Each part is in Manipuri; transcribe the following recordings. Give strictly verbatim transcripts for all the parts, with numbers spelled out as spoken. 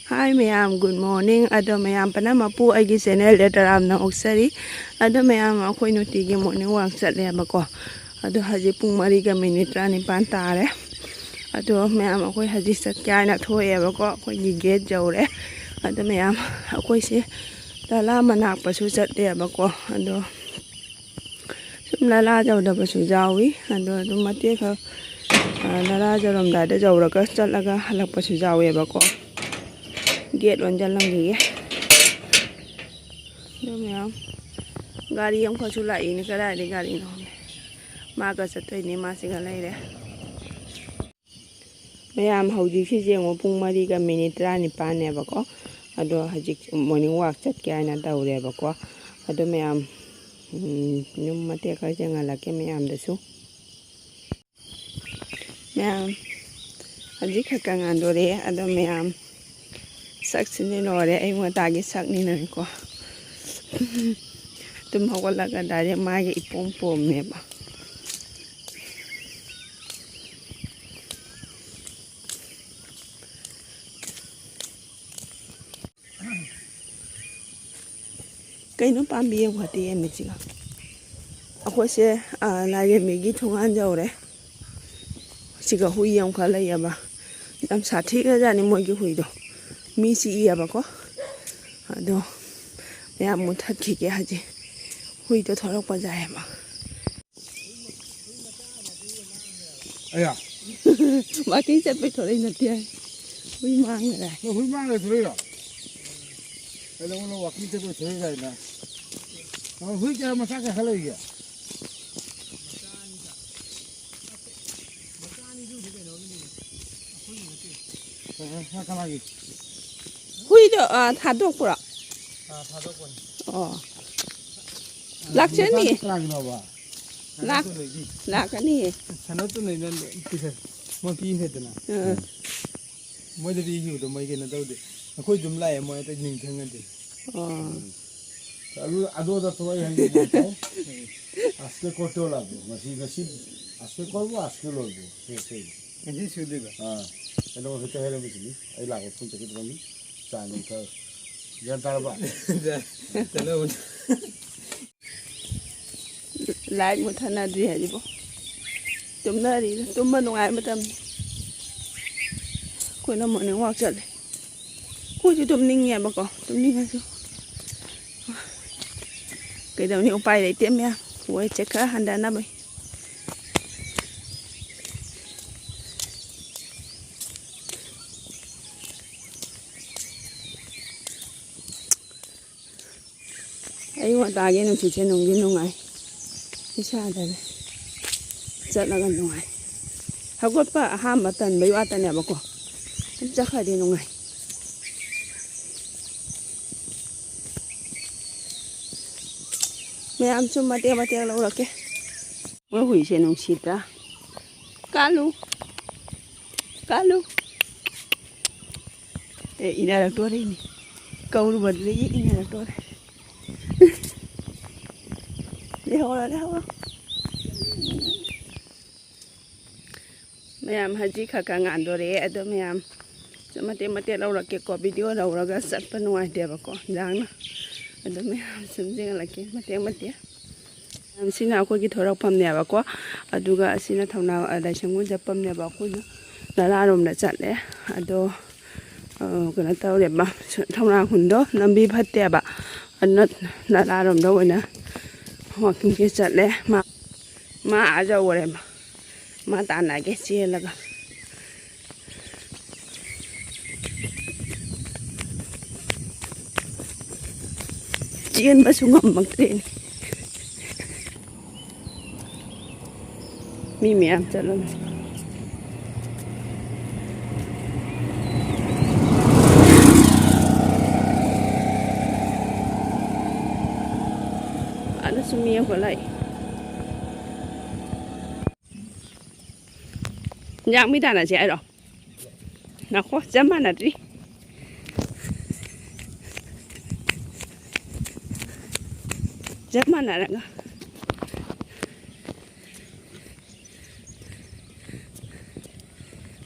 Hi ꯃꯌꯥꯝ, good morning꯫ ꯑꯗꯣ ꯃꯌꯥꯝ ꯄꯨꯝꯅꯃꯛꯄꯨ ꯑꯩꯒꯤ channelꯗ ꯇꯔꯥꯝꯅ ꯑꯣꯛꯆꯔꯤ꯫ ꯑꯗꯣ ꯃꯌꯥꯝ, ꯑꯩꯈꯣꯏ ꯅꯨꯡꯇꯤꯒꯤ morning walk ꯆꯠꯂꯦꯕꯀꯣ꯫ ꯑꯗꯣ ꯍꯧꯖꯤꯛ ꯄꯨꯡ ꯃꯔꯤꯒ minute ꯇꯔꯥꯅꯤꯄꯥꯟ ꯇꯥꯔꯦ꯫ ꯑꯗꯣ ꯃꯌꯥꯝ, ꯑꯩꯈꯣꯏ ꯍꯧꯖꯤꯛ ꯆꯠꯀꯦ ꯍꯥꯏꯅ ꯊꯣꯛꯑꯦꯕꯀꯣ꯫ ꯑꯩꯈꯣꯏꯒꯤ gate ꯌꯧꯔꯦ꯫ ꯑꯗꯣ ꯃꯌꯥꯝ, ꯑꯩꯈꯣꯏꯁꯦ ꯇꯂꯥ ꯃꯅꯥꯛꯄꯁꯨ ꯆꯠꯂꯦꯕꯀꯣ꯫ ꯑꯗꯣ ꯁꯨꯝ ꯂꯂꯥ ꯌꯧꯗꯕꯁꯨ ꯌꯥꯎꯏ꯫ ꯑꯗꯣ ꯑꯗꯨꯝ ꯃꯇꯦꯛ ꯈꯔ, ꯑ, ꯂꯂꯥ ꯌꯧꯔꯝꯗꯥꯏꯗ ꯌꯧꯔꯒ ꯆꯠꯂꯒ ꯍꯜꯂꯛꯄꯁꯨ ꯌꯥꯎꯋꯦꯕꯀꯣ꯫ Gate ꯂꯣꯟꯁꯤꯜꯂꯝꯈꯤꯒꯦ꯫ ꯑꯗꯣ ꯃꯌꯥꯝ, ꯒꯥꯔꯤ ꯑꯃꯈꯛꯁꯨ ꯂꯥꯛꯏꯅꯦ꯫ ꯀꯗꯥꯏꯗꯩ ꯒꯥꯔꯤꯅꯣ ꯈꯪꯗꯦ꯫ ꯃꯥꯒ ꯆꯠꯇꯣꯏꯅꯦ, ꯃꯥꯁꯤꯒ ꯂꯩꯔꯦ꯫ ꯃꯌꯥꯝ, ꯍꯧꯖꯤꯛꯁꯤ ꯌꯦꯡꯉꯣ, ꯄꯨꯡ ꯃꯔꯤꯒ minute ꯇꯔꯥꯅꯤꯄꯥꯟꯅꯦꯕꯀꯣ꯫ ꯑꯗꯣ ꯍꯧꯖꯤꯛ morning walk ꯆꯠꯀꯦ ꯍꯥꯏꯅ ꯇꯧꯔꯦꯕꯀꯣ꯫ ꯑꯗꯣ ꯃꯌꯥꯝ, ꯎꯝ, ꯌꯨꯝ ꯃꯇꯦꯛ ꯈꯔ ꯌꯦꯡꯍꯜꯂꯛꯀꯦ ꯃꯌꯥꯝꯗꯁꯨ꯫ ꯃꯌꯥꯝ, ꯍꯧꯖꯤꯛ ꯈꯛꯇ ꯉꯥꯟꯗꯣꯔꯛꯑꯦ꯫ ꯑꯗꯣ ꯃꯌꯥꯝ, ꯁꯛꯁꯤꯅ ꯂꯣꯏꯔꯦ, ꯑꯌꯨꯛ ꯉꯟꯇꯥꯒꯤ ꯁꯛꯅꯤꯅꯀꯣ꯫ ꯇꯨꯝ ꯍꯧꯒꯠꯂꯒ direct ꯃꯥꯏꯒ ꯏꯄꯣꯝ ꯄꯣꯝꯃꯦꯕ꯫ ꯀꯩꯅꯣ ꯄꯥꯝꯕꯤ ꯑꯃꯈꯛ ꯇꯦꯛꯑꯝꯃꯤꯁꯤꯒ? ꯑꯩꯈꯣꯏꯁꯦ, ꯑ, ꯂꯥꯏꯔꯦꯝꯕꯤꯒꯤ ꯊꯣꯡꯒꯥꯟ ꯌꯧꯔꯦ꯫ ꯁꯤꯒ ꯍꯨꯏ ꯑꯃꯈꯛ ꯂꯩꯌꯦꯕ꯫ ꯌꯥꯝ ꯁꯥꯊꯤꯈ꯭ꯔꯖꯥꯠꯅꯤ ꯃꯣꯏꯒꯤ ꯍꯨꯏꯗꯣ꯫ ꯃꯤ ꯆꯤꯛꯏꯌꯦꯕꯀꯣ꯫ ꯑꯗꯣ ꯃꯌꯥꯝ ꯃꯨꯊꯠꯈꯤꯒꯦ ꯍꯧꯖꯤꯛ꯫ ꯍꯨꯏꯗꯣ ꯊꯣꯛꯂꯛꯄ ꯌꯥꯏꯌꯦꯕ꯫ ꯑꯌꯥ꯫ Walking ꯆꯠꯄꯩ ꯊꯣꯛꯂꯛꯏ ꯅꯠꯇꯦ꯫ ꯍꯨꯏ ꯃꯥꯡꯈ꯭ꯔꯦ꯫ ꯅꯪ ꯍꯨꯏ ꯃꯥꯡꯈ꯭ꯔꯦ ꯊꯣꯛꯂꯛꯏꯔꯣ? ꯑꯩ ꯅꯉꯣꯟꯗ walking ꯆꯠꯄꯩ ꯊꯣꯛꯂꯛꯏ ꯀꯥꯏꯅ꯫ ꯅꯪ ꯍꯨꯏ ꯀꯌꯥ ꯃꯆꯥ ꯀꯌꯥ ꯈꯔ ꯂꯩꯒꯦ? ꯀꯅꯥ-, ꯀꯅꯥꯒꯤ? ꯍꯨꯏꯗꯣ, ꯑ, ꯊꯥꯗꯣꯛꯄ꯭ꯔꯣ? ꯑꯥ, ꯊꯥꯗꯣꯛꯄꯅꯤ꯫ ꯑꯣ꯫ ꯂꯥꯛꯆꯅꯤ꯫ ꯃꯆꯥꯗꯣ ꯀꯅꯥꯒꯤꯅꯣꯕ? ꯂꯥꯛ-, ꯁꯅꯥꯇꯣꯟ ꯍꯣꯏꯒꯤ꯫ ꯂꯥꯛꯀꯅꯤꯌꯦ꯫ ꯁꯅꯥꯇꯣꯟ ꯍꯣꯏꯅ ꯄꯤꯁ-, ꯃꯣꯏ ꯄꯤꯈ꯭ꯔꯦꯗꯅ꯫ ꯑꯥ꯫ ꯃꯣꯏꯗ ꯄꯤꯈꯤꯕꯗꯣ ꯃꯣꯏ ꯀꯩꯅꯣ ꯇꯧꯗꯦ꯫ ꯑꯩꯈꯣꯏ ꯑꯗꯨꯝ ꯂꯥꯛꯑꯦ, ꯃꯣꯏ ꯑꯇꯩ ꯅꯤꯡꯁꯤꯡꯅꯗꯦ꯫ ꯑꯣ꯫ ꯑꯗꯨ, ꯑꯗꯨꯗ ꯊꯣꯛꯂꯛꯑꯦ ꯍꯥꯏꯌꯦ, ꯃꯣꯏ ꯇꯧ꯫ ꯑꯁꯀꯦ ꯀꯣꯔꯇꯣ ꯂꯥꯛꯄ꯫ ꯉꯁꯤ, ꯉꯁꯤ ꯑꯁꯀꯦ ꯀꯣꯔꯕꯨ ꯑꯁꯀꯦ ꯂꯣꯏꯕꯨ꯫ ꯁꯦ, ꯁꯦ꯫ ꯉꯁꯤ ꯁꯨꯗꯣꯏꯕ? ꯑꯥ꯫ ꯀꯩꯅꯣ ꯍꯦꯛꯇ ꯍꯥꯏꯔꯝꯃꯤꯁꯤꯅꯤ꯫ ꯑꯩ ꯂꯥꯛꯄ ꯐꯣꯟ ꯆꯠꯀꯦ ꯇꯧꯔꯝꯃꯤ꯫ ꯆꯥꯅꯤ ꯈꯔ꯫ ꯒ꯭ꯌꯥꯟ ꯇꯥꯔꯕ? ꯂꯥꯏꯠ ꯃꯨꯠꯊꯠꯅꯗ꯭ꯔꯤ ꯍꯥꯏꯁꯤꯕꯣ꯫ ꯇꯨꯝꯅꯔꯤꯗ꯫ ꯇꯨꯝꯕ ꯅꯨꯡꯉꯥꯏꯕ ꯃꯇꯝꯅꯤ꯫ ꯑꯩꯈꯣꯏꯅ ꯃꯣꯔꯅꯤꯡ ꯋꯥꯛ ꯆꯠꯂꯦ꯫ ꯑꯩꯈꯣꯏꯁꯨ ꯇꯨꯝꯅꯤꯡꯉꯦꯕꯀꯣ꯫ ꯇꯨꯝꯅꯤꯡꯉꯁꯨ ꯀꯩꯗꯧꯅꯤ? ꯎꯄꯥꯏ ꯂꯩꯇꯦ ꯃꯌꯥꯝ꯫ ꯋꯦꯠꯁꯦ ꯈꯔ ꯍꯟꯊꯅꯕ꯫ ꯑꯌꯨꯛ ꯉꯟꯇꯥꯒꯤ ꯅꯨꯡꯁꯤꯠꯁꯦ ꯅꯨꯡꯗꯤ ꯅꯨꯡꯉꯥꯏ꯫ ꯏꯁꯥꯗꯗꯤ ꯆꯠꯂꯒ ꯅꯨꯡꯉꯥꯏ꯫ ꯍꯧꯒꯠꯄ ꯑꯍꯥꯟꯕ ꯇꯟꯕꯩ ꯋꯥꯇꯅꯦꯕꯀꯣ꯫ ꯑꯗꯨꯝ ꯆꯠꯈ꯭ꯔꯗꯤ ꯅꯨꯡꯉꯥꯏ꯫ ꯃꯌꯥꯝꯁꯨ ꯃꯇꯦꯛ ꯃꯇꯦꯛ ꯂꯧꯔꯛꯀꯦ꯫ ꯃꯣꯏ ꯍꯨꯏꯁꯦ ꯅꯨꯡꯁꯤꯗ꯭ꯔꯥ? ꯀꯥꯂꯨ꯫ ꯀꯥꯂꯨ꯫ ꯑꯦ, ꯏꯟꯅꯔꯛꯇꯣꯔꯦꯅꯦ꯫ ꯀꯧꯔꯨꯕꯗꯨꯗꯒꯤ ꯏꯟꯅꯔꯛꯇꯣꯔꯦ꯫ ꯂꯩꯍꯧꯔꯣ, ꯂꯩꯍꯧꯔꯣ꯫ ꯃꯌꯥꯝ ꯍꯧꯖꯤꯛ ꯈꯔ ꯈꯔ ꯉꯥꯟꯗꯣꯔꯛꯑꯦ꯫ ꯑꯗꯣ ꯃꯌꯥꯝ ꯁꯨꯝ ꯃꯇꯦꯛ ꯃꯇꯦꯛ ꯂꯧꯔꯛꯀꯦꯀꯣ꯫ ꯚꯤꯗꯤꯑꯣ ꯂꯧꯔꯒ ꯆꯠꯄ ꯅꯨꯡꯉꯥꯏꯇꯦꯕꯀꯣ, ꯏꯟꯖꯥꯡꯅ꯫ ꯑꯗꯣ ꯃꯌꯥꯝ ꯁꯨꯝ ꯌꯦꯡꯍꯜꯂꯛꯀꯦ ꯃꯇꯦꯛ ꯃꯇꯦꯛ꯫ ꯃꯌꯥꯝ ꯁꯤꯅ ꯑꯩꯈꯣꯏꯒꯤ ꯊꯣꯔꯛꯐꯝꯅꯦꯕꯀꯣ꯫ ꯑꯗꯨꯒ ꯑꯁꯤꯅ ꯊꯧꯅꯥ, ꯑ, ꯂꯥꯏꯁꯪꯕꯝ ꯆꯠꯐꯝꯅꯦꯕ꯫ ꯑꯩꯈꯣꯏꯅ ꯅꯂꯥꯔꯣꯝꯗ ꯆꯠꯂꯦ꯫ ꯑꯗꯣ, ꯑ, ꯀꯩꯅꯣ ꯇꯧꯔꯦꯕ, ꯊꯧꯅꯥ ꯈꯨꯟꯗꯣ ꯂꯝꯕꯤ ꯐꯠꯇꯦꯕ꯫ ꯑꯗꯨꯅ ꯅꯂꯥꯔꯣꯝꯗ ꯑꯣꯏꯅ ꯋꯥꯛꯀꯤꯡꯁꯦ ꯆꯠꯂꯦ꯫ ꯃꯥ, ꯃꯥ ꯑꯥ ꯌꯧꯈꯔꯦ꯫ ꯃꯥ, ꯃꯥ ꯇꯥꯟꯅꯒꯦ ꯆꯦꯜꯂꯒ꯫ ꯆꯦꯟꯕꯁꯨ ꯉꯝꯃꯛꯇ꯭ꯔꯦꯅꯦ꯫ ꯃꯤ ꯃꯌꯥꯝ ꯆꯠꯂꯝꯃꯦ꯫ ꯑꯗꯨꯁꯨ ꯃꯤ ꯑꯃꯈꯛ ꯂꯥꯛꯏ꯫ ꯏꯟꯖꯥꯡ ꯃꯤ ꯇꯥꯟꯅꯁꯦ ꯍꯥꯏꯔꯣ? ꯉꯥꯏꯈꯣ, ꯆꯞ ꯃꯥꯟꯅꯗ꯭ꯔꯤ꯫ ꯆꯞ ꯃꯥꯟꯅꯔꯒ꯫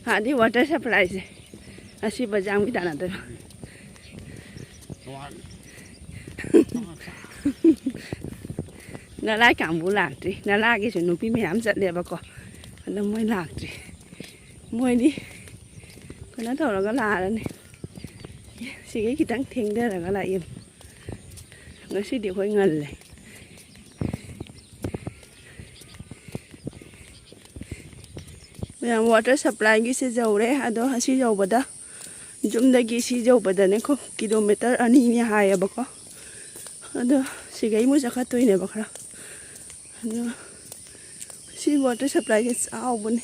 ꯍꯥꯟꯅꯗꯤ ꯋꯥꯇꯔ ꯁꯄ꯭ꯂꯥꯏꯁꯦ ꯑꯁꯤ ꯕꯖꯥꯔꯒꯤ ꯇꯥꯟꯅꯗꯣꯏꯕ꯫ ꯅꯂꯥꯏ ꯀꯥꯡꯕꯨ ꯂꯥꯛꯇ꯭ꯔꯤ꯫ ꯅꯂꯥꯒꯤꯁꯨ ꯅꯨꯄꯤ ꯃꯌꯥꯝ ꯆꯠꯂꯦꯕꯀꯣ, ꯑꯗꯣ ꯃꯣꯏ ꯂꯥꯛꯇ꯭ꯔꯤ꯫ ꯃꯣꯏꯗꯤ ꯀꯩꯅꯣ ꯇꯧꯔꯒ ꯂꯥꯛꯑꯅꯤ꯫ ꯁꯤꯒꯤ ꯈꯤꯇꯪ ꯊꯦꯡꯊꯔꯒ ꯂꯥꯛꯏ꯫ ꯉꯁꯤꯗꯤ ꯑꯩꯈꯣꯏ ꯉꯜꯂꯦ꯫ ꯃꯌꯥꯝ, ꯋꯥꯇꯔ ꯁꯄ꯭ꯂꯥꯏꯒꯤꯁꯦ ꯌꯧꯔꯦ꯫ ꯑꯗꯣ ꯑꯁꯤ ꯌꯧꯕꯗ, ꯌꯨꯝꯗꯒꯤ ꯁꯤ ꯌꯧꯕꯗꯅꯦꯀꯣ, ꯀꯤꯂꯣꯃꯤꯇꯔ ꯑꯅꯤꯅꯤ ꯍꯥꯏꯌꯦꯕꯀꯣ꯫ ꯑꯗꯣ ꯁꯤꯒꯩꯃꯨꯛ ꯆꯠꯈꯠꯇꯣꯏꯅꯦꯕ ꯈꯔ꯫ ꯑꯗꯣ ꯁꯤ ꯋꯥꯇꯔ ꯁꯄ꯭ꯂꯥꯏꯁꯦ ꯆꯥꯎꯕꯅꯦ꯫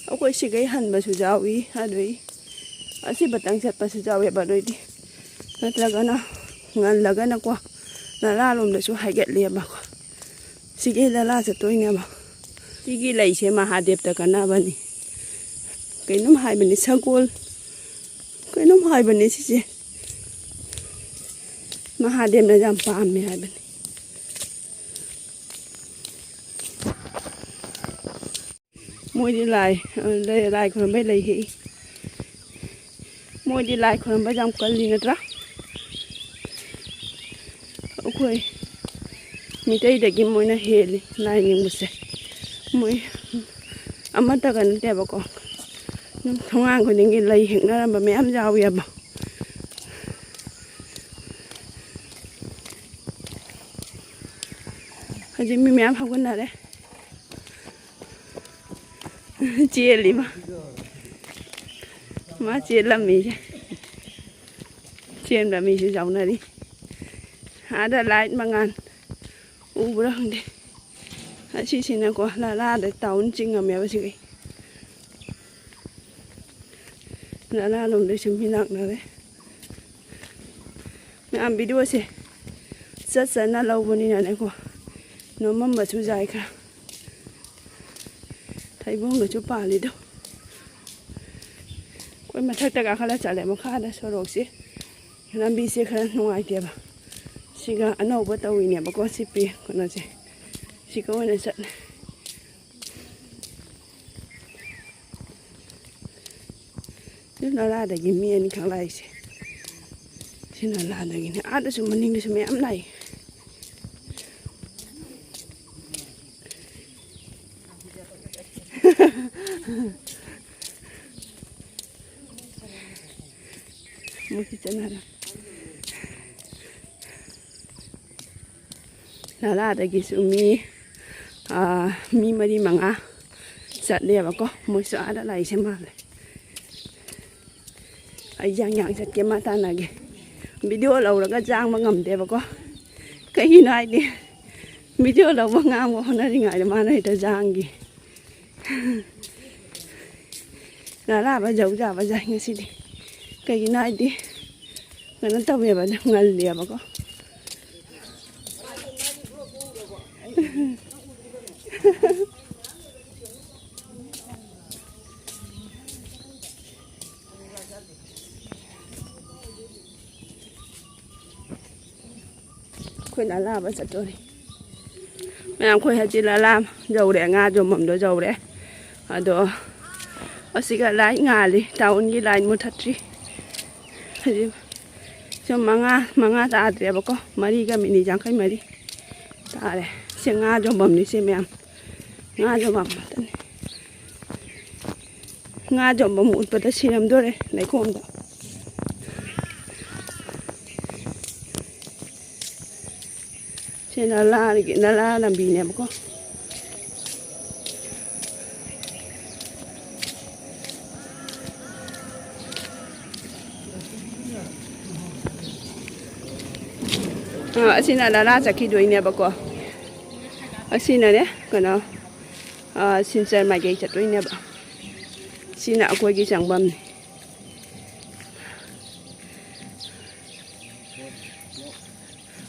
ꯑꯩꯈꯣꯏ ꯁꯤꯒꯩ ꯍꯟꯕꯁꯨ ꯌꯥꯎꯏ, ꯑꯗꯨꯏ ꯑꯁꯤꯕꯇꯪ ꯆꯠꯄꯁꯨ ꯌꯥꯎꯋꯦꯕ꯫ ꯑꯗꯨꯏꯗꯤ ꯅꯠꯇ꯭ꯔꯒꯅ ꯉꯜꯂꯒꯅꯀꯣ, ꯅꯂꯥꯂꯣꯝꯗꯁꯨ ꯍꯥꯏꯒꯠꯂꯦꯕꯀꯣ꯫ ꯁꯤꯒꯤ ꯅꯂꯥ ꯆꯠꯇꯣꯏꯅꯦꯕ꯫ ꯁꯤꯒꯤ ꯂꯩꯁꯦ ꯃꯍꯥꯗꯦꯕꯇ ꯀꯠꯅꯕꯅꯤ꯫ ꯀꯩꯅꯣꯝ ꯍꯥꯏꯕꯅꯤ, ꯁꯒꯣꯜ, ꯀꯩꯅꯣꯝ ꯍꯥꯏꯕꯅꯤ ꯁꯤꯁꯦ꯫ ꯃꯍꯥꯗꯦꯕꯅ ꯌꯥꯝ ꯄꯥꯝꯃꯦ ꯍꯥꯏꯕꯅꯤ꯫ ꯃꯣꯏꯗꯤ ꯂꯥꯏ, ꯂꯥꯏ ꯈꯨꯔꯨꯝꯕꯩ ꯂꯩ ꯍꯦꯛꯏ꯫ ꯃꯣꯏꯗꯤ ꯂꯥꯏ ꯈꯨꯔꯨꯝꯕ ꯌꯥꯝ ꯀꯜꯂꯤ ꯅꯠꯇ꯭ꯔꯥ? ꯑꯩꯈꯣꯏ ꯃꯤꯇꯩꯗꯒꯤ ꯃꯣꯏꯅ ꯍꯦꯜꯂꯤ ꯂꯥꯏ ꯅꯤꯡꯕꯁꯦ꯫ ꯃꯣꯏ ꯑꯃꯠꯇꯒ ꯅꯠꯇꯦꯕꯀꯣ, ꯑꯗꯨꯝ ꯊꯣꯡꯒꯥꯟ ꯈꯨꯗꯤꯡꯒꯤ ꯂꯩ ꯍꯦꯛꯅꯔꯝꯕ ꯃꯌꯥꯝ ꯌꯥꯎꯋꯦꯕ꯫ ꯍꯧꯖꯤꯛ ꯃꯤ ꯃꯌꯥꯝ ꯍꯧꯒꯠꯅꯔꯦ꯫ ꯆꯦꯜꯂꯤꯕ꯫ ꯃꯥ ꯆꯦꯜꯂꯝꯃꯤꯁꯦ꯫ ꯆꯦꯟꯕ ꯃꯤꯁꯨ ꯌꯥꯎꯅꯔꯤ꯫ ꯑꯥꯗ ꯂꯥꯏꯠ ꯃꯉꯥꯜ ꯎꯕ꯭ꯔꯥ ꯈꯪꯗꯦ꯫ ꯑꯁꯤꯁꯤꯅꯀꯣ, ꯂꯥꯂꯥꯗ ꯇꯥꯎꯟ ꯆꯤꯡꯉꯝꯃꯦꯕ ꯁꯤꯒꯤ꯫ ꯂꯥꯂꯥ ꯂꯣꯝꯗꯩꯁꯨ ꯃꯤ ꯂꯥꯛꯅꯔꯦ꯫ ꯃꯌꯥꯝ ꯚꯤꯗꯤꯑꯣꯁꯦ ꯆꯠ ꯆꯠꯅ ꯂꯧꯕꯅꯤꯅꯅꯦꯀꯣ, ꯅꯣꯝꯃꯝꯕꯁꯨ ꯌꯥꯏ ꯈꯔ꯫ ꯊꯩꯕꯣꯡꯒꯁꯨ ꯄꯥꯜꯂꯤꯗꯣ꯫ ꯑꯩꯈꯣꯏ ꯃꯊꯛꯇ ꯀꯥꯈꯠꯂ ꯆꯠꯂꯦ, ꯃꯈꯥꯗ ꯁꯣꯔꯣꯛꯁꯦ, ꯂꯝꯕꯤꯁꯦ ꯈꯔ ꯅꯨꯡꯉꯥꯏꯇꯦꯕ꯫ ꯁꯤꯒ ꯑꯅꯧꯕ ꯇꯧꯔꯤꯅꯦꯕꯀꯣ, ꯁꯤ ꯄꯤ-, ꯀꯩꯅꯣꯁꯦ, ꯁꯤꯒ ꯑꯣꯏꯅ ꯆꯠꯂꯦ꯫ ꯑꯗꯨ ꯅꯂꯥꯗꯒꯤ ꯃꯤ ꯑꯅꯤꯈꯛ ꯂꯥꯛꯏꯁꯦ꯫ ꯁꯤ ꯅꯂꯥꯗꯒꯤꯅꯦ꯫ ꯑꯥꯗꯁꯨ ꯃꯅꯤꯡꯗꯁꯨ ꯃꯌꯥꯝ ꯂꯥꯛꯏ꯫ ꯃꯣꯏꯁꯤ ꯆꯠꯅꯔꯦ꯫ ꯅꯂꯥꯗꯒꯤꯁꯨ ꯃꯤ, ꯑꯥ, ꯃꯤ ꯃꯔꯤ ꯃꯉꯥ ꯆꯠꯂꯦꯕꯀꯣ꯫ ꯃꯣꯏꯁꯨ ꯑꯥꯗ ꯂꯥꯛꯏꯁꯦ ꯃꯥꯜꯂꯦ꯫ ꯑꯩ ꯌꯥꯡ ꯌꯥꯡ ꯆꯠꯀꯦ, ꯃꯥ ꯇꯥꯟꯅꯒꯦ꯫ ꯚꯤꯗꯤꯑꯣ ꯂꯧꯔꯒ ꯌꯥꯡꯕ ꯉꯝꯗꯦꯕꯀꯣ꯫ ꯀꯩꯒꯤꯅꯣ ꯍꯥꯏꯗꯤ, ꯚꯤꯗꯤꯑꯣ ꯂꯧꯕ ꯉꯥꯡꯕ ꯍꯣꯠꯅꯔꯤꯉꯩꯗ ꯃꯥꯅ ꯍꯦꯛꯇ ꯌꯥꯡꯈꯤ꯫ ꯅꯂꯥꯕ ꯌꯧ ꯌꯥꯕ ꯌꯥꯏ ꯉꯁꯤꯗꯤ꯫ ꯀꯩꯒꯤꯅꯣ ꯍꯥꯏꯗꯤ, ꯀꯩꯅꯣ ꯇꯧꯋꯦꯕ, ꯉꯜꯂꯦꯕꯀꯣ꯫ ꯑꯩꯈꯣꯏ ꯂꯂꯥꯕ ꯆꯠꯇꯣꯔꯤ꯫ ꯃꯌꯥꯝ, ꯑꯩꯈꯣꯏ ꯍꯧꯖꯤꯛ ꯂꯂꯥ ꯌꯧꯔꯦ, ꯉꯥ ꯌꯣꯟꯐꯝꯗꯣ ꯌꯧꯔꯦ꯫ ꯑꯗꯣ ꯑꯁꯤꯒ ꯂꯥꯏꯠ ꯉꯥꯜꯂꯤ, ꯇꯥꯎꯟꯒꯤ ꯂꯥꯏꯠ ꯃꯨꯊꯠꯇ꯭ꯔꯤ꯫ ꯍꯧꯖꯤꯛ ꯁꯨꯝ ꯃꯉꯥ, ꯃꯉꯥ ꯇꯥꯗ꯭ꯔꯦꯕꯀꯣ, ꯃꯔꯤꯒ ꯃꯤꯅꯤꯠ ꯌꯥꯡꯈꯩ ꯃꯔꯤ ꯇꯥꯔꯦ꯫ ꯁꯦ ꯉꯥ ꯌꯣꯟꯐꯝꯅꯤ ꯁꯦ ꯃꯌꯥꯝ, ꯉꯥ ꯌꯣꯟꯐꯝ ꯉꯥꯛꯇꯅꯤ꯫ ꯉꯥ ꯌꯣꯟꯐꯝ ꯎꯠꯄꯗ ꯁꯤꯔꯝꯗꯣꯔꯦ ꯂꯩꯈꯣꯝꯗ꯫ ꯁꯤ ꯅꯂꯥꯒꯤ, ꯅꯂꯥ ꯂꯝꯕꯤꯅꯦꯕꯀꯣ꯫ ꯑ, ꯑꯁꯤꯅ ꯂꯂꯥ ꯆꯠꯈꯤꯗꯣꯏꯅꯦꯕꯀꯣ꯫ ꯑꯁꯤꯅꯅꯦ, ꯀꯩꯅꯣ, ꯑ, ꯁꯤꯜꯆꯔ ꯃꯥꯏꯀꯩ ꯆꯠꯇꯣꯏꯅꯦꯕ꯫ ꯁꯤꯅ ꯑꯩꯈꯣꯏꯒꯤ ꯆꯪꯐꯝꯅꯤ꯫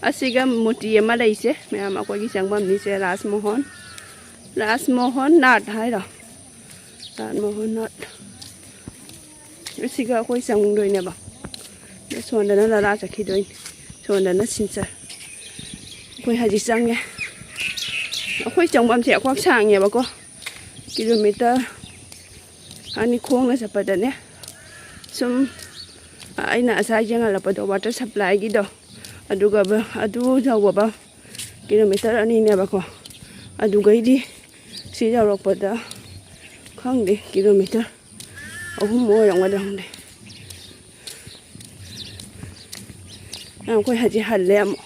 ꯑꯁꯤꯒ ꯃꯨꯔꯇꯤ ꯑꯃ ꯂꯩꯁꯦ, ꯃꯌꯥꯝ, ꯑꯩꯈꯣꯏꯒꯤ ꯆꯪꯐꯝꯅꯤꯁꯦ, ꯔꯥꯖ ꯃꯣꯍꯟ꯫ ꯔꯥꯖ ꯃꯣꯍꯟ ꯅꯥꯠ ꯍꯥꯏꯔꯣ? ꯔꯥꯖ ꯃꯣꯍꯟ ꯅꯥꯠ꯫ ꯑꯁꯤꯒ ꯑꯩꯈꯣꯏ ꯆꯪꯗꯣꯏꯅꯦꯕ꯫ ꯑꯗꯣ ꯁꯣꯝꯗꯅ ꯂꯂꯥ ꯆꯠꯈꯤꯗꯣꯏꯅꯤ, ꯁꯣꯝꯗꯅ ꯁꯤꯜꯆꯔ꯫ ꯑꯩꯈꯣꯏ ꯍꯧꯖꯤꯛ ꯆꯪꯉꯦ꯫ ꯑꯩꯈꯣꯏ ꯆꯪꯐꯝꯁꯦ ꯑꯩꯈꯣꯏ ꯁꯥꯡꯉꯦꯕꯀꯣ, ꯀꯤꯂꯣꯃꯤꯇꯔ ꯑꯅꯤ ꯈꯣꯡꯅ ꯆꯠꯄꯗꯅꯦ꯫ ꯁꯨꯝ ꯑꯩꯅ ꯉꯁꯥꯏ ꯌꯦꯡꯍꯜꯂꯛꯄꯗꯣ, ꯋꯥꯇꯔ ꯁꯄ꯭ꯂꯥꯏꯒꯤꯗꯣ, ꯑꯗꯨꯒ ꯕ-, ꯑꯗꯨ ꯌꯧꯕꯕ ꯀꯤꯂꯣꯃꯤꯇꯔ ꯑꯅꯤꯅꯦꯕꯀꯣ꯫ ꯑꯗꯨꯒꯩꯗꯤ ꯁꯤ ꯌꯧꯔꯛꯄꯗ ꯈꯪꯗꯦ, ꯀꯤꯂꯣꯃꯤꯇꯔ ꯑꯍꯨꯝ ꯑꯣꯏꯔꯝꯒꯗ꯭ꯔꯥ ꯈꯪꯗꯦ꯫ ꯑꯩꯈꯣꯏ ꯍꯧꯖꯤꯛ ꯍꯜꯂꯦ ꯑꯃꯨꯛ꯫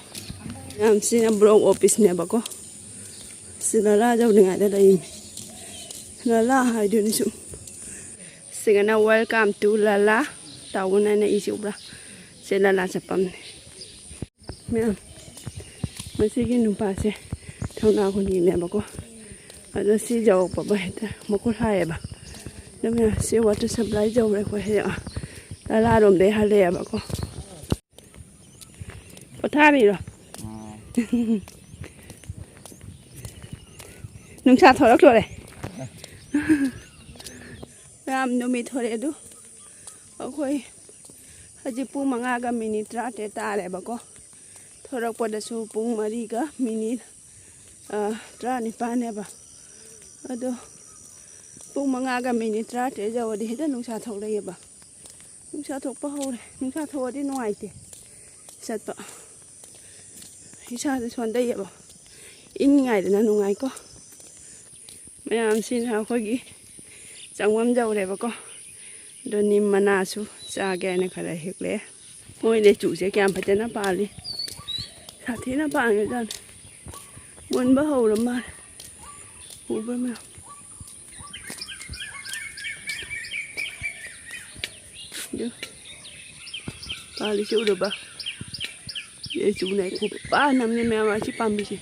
ꯃꯌꯥꯝ, ꯁꯤꯅ ꯕ꯭ꯂꯣꯛ ꯑꯣꯐꯤꯁꯅꯦꯕꯀꯣ꯫ ꯁꯤ ꯂꯂꯥ ꯌꯧꯗ꯭ꯔꯤꯉꯩꯗ ꯂꯩꯔꯤꯅꯤ꯫ ꯂꯂꯥ ꯍꯥꯏꯗꯨꯅꯤ ꯁꯨꯝ꯫ ꯁꯤꯒꯅ "Welcome to ꯂꯂꯥ"꯫ ꯇꯥꯎꯕꯅ ꯑꯩꯅ ꯏꯁꯤ ꯎꯕ꯭ꯔꯥ? ꯁꯤ ꯂꯂꯥ ꯆꯠꯐꯝꯅꯦ꯫ ꯃꯌꯥꯝ, ꯃꯁꯤꯒꯤ ꯅꯨꯄꯥꯁꯦ ꯊꯧꯅꯥ ꯍꯨꯟꯒꯤꯅꯦꯕꯀꯣ꯫ ꯑꯗꯣ ꯁꯤ ꯌꯧꯔꯛꯄꯒ ꯍꯦꯛꯇ ꯃꯈꯨꯠ ꯍꯥꯏꯌꯦꯕ꯫ ꯑꯗꯣ ꯃꯌꯥꯝ, ꯁꯤ ꯋꯥꯇꯔ ꯁꯄ꯭ꯂꯥꯏ ꯌꯧꯔꯦ ꯑꯩꯈꯣꯏ ꯍꯌꯦꯡ꯫ ꯂꯂꯥꯔꯣꯝꯗꯩ ꯍꯜꯂꯛꯑꯦꯕꯀꯣ꯫ ꯄꯣꯊꯥꯔꯤꯔꯣ? ꯅꯨꯡꯁꯥ ꯊꯣꯛꯂꯛꯇꯣꯔꯦ꯫ ꯌꯥꯝ ꯅꯨꯃꯤꯠ ꯊꯣꯛꯂꯛꯑꯦ ꯑꯗꯨ꯫ ꯑꯩꯈꯣꯏ ꯍꯧꯖꯤꯛ ꯄꯨꯡ ꯃꯉꯥꯒ ꯃꯤꯅꯤꯠ ꯇꯔꯥꯇꯔꯦꯠ ꯇꯥꯔꯦꯕꯀꯣ꯫ ꯊꯣꯔꯛꯄꯗꯁꯨ ꯄꯨꯡ ꯃꯔꯤꯒ ꯃꯤꯅꯤꯠ, ꯑ, ꯇꯔꯥꯅꯤꯄꯥꯟꯅꯦꯕ꯫ ꯑꯗꯣ ꯄꯨꯡ ꯃꯉꯥꯒ ꯃꯤꯅꯤꯠ ꯇꯔꯥꯇꯔꯦꯠ ꯌꯧꯔꯗꯤ ꯍꯦꯛꯇ ꯅꯨꯡꯁꯥ ꯊꯣꯛꯂꯛꯑꯦꯕ꯫ ꯅꯨꯡꯁꯥ ꯊꯣꯛꯄ ꯍꯧꯔꯦ꯫ ꯅꯨꯡꯁꯥ ꯊꯣꯛꯑꯗꯤ ꯅꯨꯡꯉꯥꯏꯇꯦ ꯆꯠꯄ꯫ ꯏꯁꯥꯁꯦ ꯁꯣꯟꯊꯩꯌꯦꯕ꯫ ꯏꯪꯉꯤꯉꯥꯏꯗꯅ ꯅꯨꯡꯉꯥꯏꯀꯣ꯫ ꯃꯌꯥꯝꯁꯤꯅ ꯑꯩꯈꯣꯏꯒꯤ ꯆꯪꯐꯝ ꯌꯧꯔꯦꯕꯀꯣ꯫ ꯑꯗꯣ ꯅꯤꯝ ꯃꯅꯥꯁꯨ ꯆꯥꯒꯦ ꯍꯥꯏꯅ ꯈꯔ ꯍꯦꯛꯂꯛꯑꯦ꯫ ꯃꯣꯏ ꯂꯦꯆꯨꯁꯦ ꯀꯌꯥꯝ ꯐꯖꯅ ꯄꯥꯜꯂꯤ꯫ ꯁꯥꯊꯤꯅ ꯄꯥꯟꯈ꯭ꯔꯖꯥꯠꯅꯤ꯫ ꯃꯨꯟꯕ ꯍꯧꯔ ꯃꯥꯜꯂꯦ꯫ ꯎꯕ꯭ꯔꯥ ꯃꯌꯥꯝ? ꯑꯗꯨ ꯄꯥꯜꯂꯤꯁꯦ ꯎꯔꯕ? ꯂꯦꯆꯨꯅꯦ ꯈꯨꯄꯥꯟ ꯑꯃꯅꯦ ꯃꯌꯥꯝ ꯑꯁꯤ ꯄꯥꯝꯕꯤꯁꯦ꯫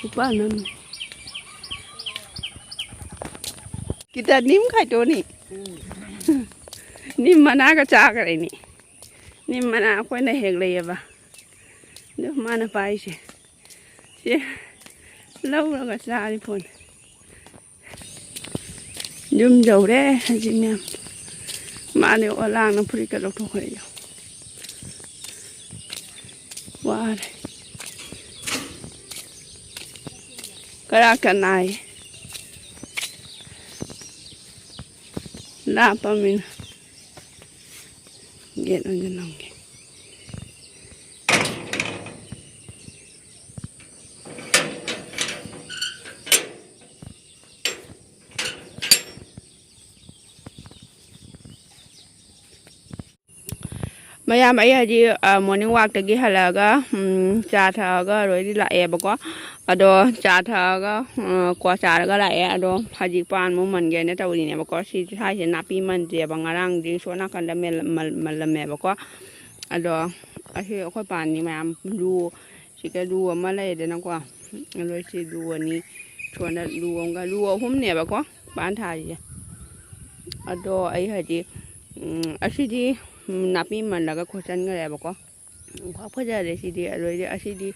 ꯈꯨꯄꯥꯟ ꯑꯃꯅꯦ꯫ ꯈꯤꯇ ꯅꯤꯝ ꯈꯥꯏꯗꯣꯛꯑꯅꯤ꯫ ꯅꯤꯝ ꯃꯅꯥꯒ ꯆꯥꯈ꯭ꯔꯦꯅꯦ꯫ ꯅꯤꯝ ꯃꯅꯥ ꯑꯩꯈꯣꯏꯅ ꯍꯦꯛ ꯂꯩꯌꯦꯕ꯫ ꯑꯗꯨ ꯃꯥꯅ ꯄꯥꯏꯁꯦ꯫ ꯁꯦ ꯂꯧꯔꯒ ꯆꯥꯔꯤ ꯄꯣꯠꯅꯤ꯫ ꯌꯨꯝ ꯌꯧꯔꯦ ꯍꯧꯖꯤꯛ ꯃꯌꯥꯝ꯫ ꯃꯥꯅꯦ ꯑꯣꯂꯥꯡꯅ ꯐꯨꯔꯤꯠꯀ ꯂꯧꯊꯣꯛꯈ꯭ꯔꯦ꯫ ꯋꯥꯔꯦ꯫ ꯀꯔꯥ ꯀꯅꯥꯏ꯫ ꯂꯥꯞꯄꯃꯤꯅ꯫ ꯒꯦꯠ ꯑꯣꯏꯅ ꯅꯝꯒꯦ꯫ ꯃꯌꯥꯝ, ꯑꯩ ꯍꯧꯖꯤꯛ, ꯑ, morning walkꯇꯒꯤ ꯍꯜꯂꯛꯑꯒ, ꯎꯝ, ꯆꯥ ꯊꯛꯑꯒ ꯂꯣꯏꯗꯤ ꯂꯥꯛꯑꯦꯕꯀꯣ꯫ ꯑꯗꯣ ꯆꯥ ꯊꯛꯑꯒ, ꯑ, ꯀ꯭ꯋꯥ ꯆꯥꯔꯒ ꯂꯥꯛꯑꯦ꯫ ꯑꯗꯣ ꯍꯧꯖꯤꯛ ꯄꯥꯟ ꯑꯃꯨꯛ ꯃꯟꯒꯦꯅ ꯇꯧꯔꯤꯅꯦꯕꯀꯣ꯫ ꯁꯤ ꯁ꯭ꯋꯥꯏꯁꯦ ꯅꯥꯄꯤ ꯃꯟꯗ꯭ꯔꯦꯕ꯫ ꯉꯔꯥꯡꯗꯤ ꯁꯣꯝ ꯅꯥꯀꯟꯗ ꯃꯦꯜ-, ꯃꯜ-, ꯃꯜꯂꯝꯃꯦꯕꯀꯣ꯫ ꯑꯗꯣ ꯑꯁꯤ ꯑꯩꯈꯣꯏ ꯄꯥꯟꯅꯤ ꯃꯌꯥꯝ ꯂꯨ ꯁꯤꯗ ꯂꯨ ꯑꯃ ꯂꯩꯔꯦꯗꯅꯀꯣ꯫ ꯑꯗꯣ ꯁꯤ ꯂꯨ ꯑꯅꯤ, ꯁꯣꯝꯗ ꯂꯨ ꯑꯃꯒ, ꯂꯨ ꯑꯍꯨꯝꯅꯦꯕꯀꯣ ꯄꯥꯟ ꯊꯥꯔꯤꯁꯦ꯫ ꯑꯗꯣ ꯑꯩ ꯍꯧꯖꯤꯛ, ꯎꯝ, ꯑꯁꯤꯗꯤ, ꯎꯝ, ꯅꯥꯄꯤ ꯃꯜꯂꯒ ꯈꯣꯠꯆꯟꯈ꯭ꯔꯦꯕꯀꯣ꯫ ꯈ꯭ꯋꯥꯏ ꯐꯖꯔꯦ ꯁꯤꯗꯤ꯫ ꯑꯗꯩꯗꯤ ꯑꯁꯤꯗꯤ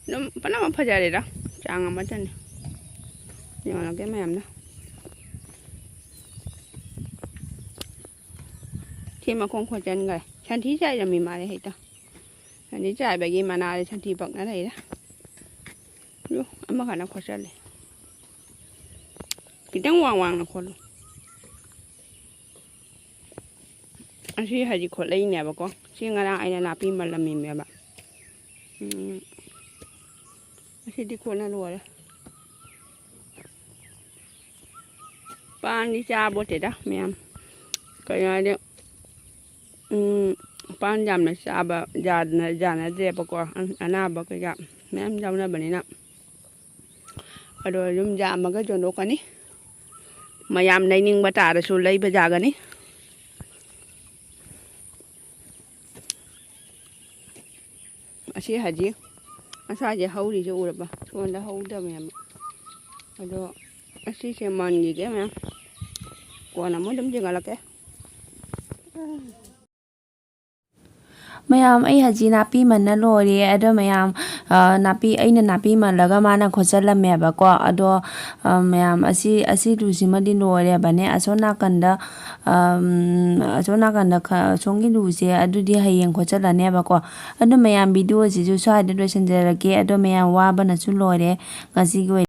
ꯑꯗꯨꯝ ꯄꯨꯝꯅꯃꯛ ꯐꯖꯔꯦꯗ, ꯆꯥꯡ ꯑꯃꯠꯇꯅꯤ꯫ ꯌꯦꯡꯉꯛꯀꯦ ꯃꯌꯥꯝꯅ꯫ ꯁꯤ ꯃꯈꯣꯡ ꯈꯣꯠꯆꯟꯈ꯭ꯔꯦ꯫ ꯁꯟꯊꯤ ꯆꯥꯏꯔꯝꯃꯤ ꯃꯥꯜꯂꯦ ꯍꯦꯛꯇ꯫ ꯁꯟꯊꯤ ꯆꯥꯏꯕꯒꯤ ꯃꯅꯥꯗ ꯁꯟꯊꯤ ꯄꯛꯅ ꯂꯩꯔꯦ꯫ ꯌꯨ, ꯑꯃꯈꯛꯅ ꯈꯣꯠꯆꯜꯂꯦ꯫ ꯈꯤꯇꯪ ꯋꯥꯡ ꯋꯥꯡꯅ ꯈꯣꯠꯂꯨ꯫ ꯑꯁꯤ ꯍꯧꯖꯤꯛ ꯈꯣꯠꯂꯛꯏꯅꯦꯕꯀꯣ꯫ ꯁꯤ ꯉꯔꯥꯡ ꯑꯩꯅ ꯅꯥꯄꯤ ꯃꯜꯂꯝꯃꯤꯅꯦꯕ꯫ ꯎꯝ꯫ ꯑꯁꯤꯗꯤ ꯈꯣꯠꯅ ꯂꯣꯏꯔꯦ꯫ ꯄꯥꯟꯗꯤ ꯆꯥꯕꯣꯠꯇꯦꯗ ꯃꯌꯥꯝ꯫ ꯀꯩꯅꯣ ꯍꯥꯏꯗꯤ, ꯎꯝ, ꯄꯥꯟ ꯌꯥꯝꯅ ꯆꯥꯕ ꯌꯥꯅ-, ꯌꯥꯅꯗ꯭ꯔꯦꯕꯀꯣ꯫ ꯑꯅꯥꯕ ꯀꯩꯀꯥ ꯃꯌꯥꯝ ꯌꯥꯎꯅꯕꯅꯤꯅ꯫ ꯑꯗꯣ ꯑꯗꯨꯝ ꯌꯥꯝꯃꯒ ꯌꯣꯟꯊꯣꯛꯀꯅꯤ꯫ ꯃꯌꯥꯝ ꯂꯩꯅꯤꯡꯕ ꯇꯥꯔꯁꯨ ꯂꯩꯕ ꯌꯥꯒꯅꯤ꯫ ꯑꯁꯤ ꯍꯧꯖꯤꯛ ꯑꯁ꯭ꯋꯥꯏꯁꯦ ꯍꯧꯔꯤꯁꯦ ꯎꯔꯕ? ꯁꯣꯝꯗ ꯍꯧꯗꯕꯅꯦꯕ꯫ ꯑꯗꯣ ꯑꯁꯤꯁꯦ ꯃꯟꯈꯤꯒꯦ ꯃꯌꯥꯝ꯫ ꯀꯣꯟꯅ ꯑꯃꯨꯛ ꯑꯗꯨꯝ ꯆꯤꯡꯈꯠꯂꯛꯀꯦ꯫ ꯃꯌꯥꯝ, ꯑꯩ ꯍꯧꯖꯤꯛ ꯅꯥꯄꯤ ꯃꯟꯅ ꯂꯣꯏꯔꯦ꯫ ꯑꯗꯣ ꯃꯌꯥꯝ, ꯑ, ꯅꯥꯄꯤ, ꯑꯩꯅ ꯅꯥꯄꯤ ꯃꯜꯂꯒ ꯃꯥꯅ ꯈꯣꯠꯆꯜꯂꯝꯃꯦꯕꯀꯣ꯫ ꯑꯗꯣ, ꯑ, ꯃꯌꯥꯝ, ꯑꯁꯤ, ꯑꯁꯤ ꯂꯨꯁꯤꯃꯗꯤ ꯂꯣꯏꯔꯦꯕꯅꯦ꯫ ꯑꯁꯣꯝ ꯅꯥꯀꯟꯗ, ꯑꯝ, ꯑꯁꯣꯝ ꯅꯥꯀꯟꯗ ꯈ-, ꯑꯁꯣꯝꯒꯤ ꯂꯨꯁꯦ ꯑꯗꯨꯗꯤ ꯍꯌꯦꯡ ꯈꯣꯠꯆꯜꯂꯅꯦꯕꯀꯣ꯫ ꯑꯗꯣ ꯃꯌꯥꯝ, videoꯁꯤꯁꯨ ꯁ꯭ꯋꯥꯏꯗ ꯂꯣꯏꯁꯤꯟꯖꯔꯒꯦ꯫ ꯑꯗꯣ ꯃꯌꯥꯝ, ꯋꯥꯕꯅꯁꯨ ꯂꯣꯏꯔꯦ ꯉꯁꯤꯒꯤ ꯑꯣꯏꯅ꯫